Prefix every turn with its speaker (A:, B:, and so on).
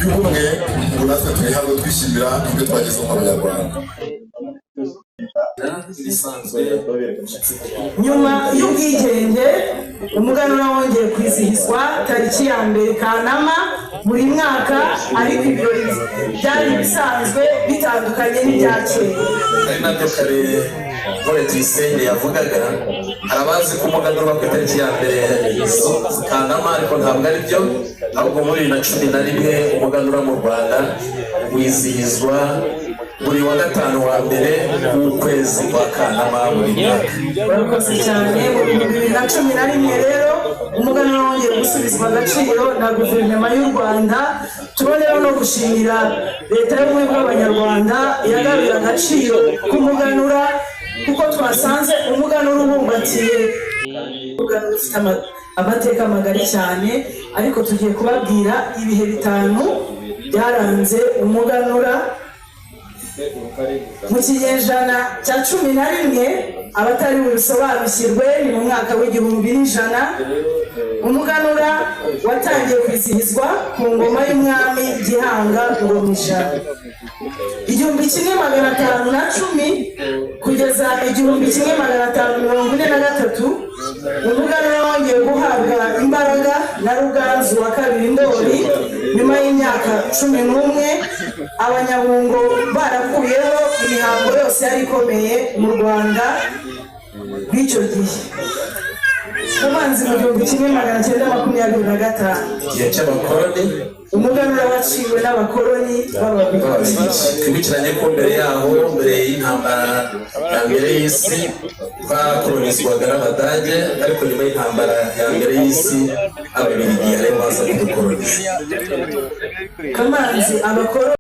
A: Y'ubumwe, ubu natwe turi hano twishimira ibyo twagezeho nk'Abanyarwanda.
B: Ibisanzwe.
C: Nyuma y'ubwigenge, umuganura wongeye kwizihizwa tariki ya 1 Kanama buri mwaka, ariko ibirori byari bisanzwe bitandukanye n'ibya kera.
B: Ari nabyo kare Ntore Tuyisenge yavugaga. Hari abazi ko umuganura uba ku itariki ya 1 Kanama, ariko ntabwo ari byo. Ahubwo muri 2011 umuganura mu Rwanda wizihizwa buri wa gatanu wa mbere w'ukwezi kwa Kanama buri mwaka.
C: Barakoze cyane. Mu 2011 rero umuganura wongeye gusubizwa agaciro na Guverinoma y'u Rwanda. Tubonereho no gushimira Leta y'Ubumwe bw'Abanyarwanda yagaruye agaciro k'umuganura, kuko twasanze umuganura ubumbatiye, umuganura ufite amateka magari cyane. Ariko tugiye kubabwira ibihe bitanu byaranze umuganura. Mu kinyejana cya 11, abatari bubisobanukirwe, ni mu mwaka w'1100, umuganura watangiye kwizihizwa ku ngoma y'umwami Gihanga Ngomijana. 1510 kugeza 1543, umuganura wongeye guhabwa imbaraga na Ruganzu wa II Ndoli nyuma y'imyaka 11 Abanyabungo barakuyeho imihango yose yari ikomeye mu Rwanda rw'icyo gihe. Ubanza mu 1925,
B: igihe cy'abakoroni,
C: umuganura waciwe n'abakoroni b'Ababiligi.
B: Twibukiranye ko mbere yaho, mbere y'intambara ya mbere y'isi, twakoronizwaga n'Abadage, ariko nyuma y'intambara ya mbere y'isi Ababiligi aribo baza kudukoroniza.
C: Kamanzi, abakoroni.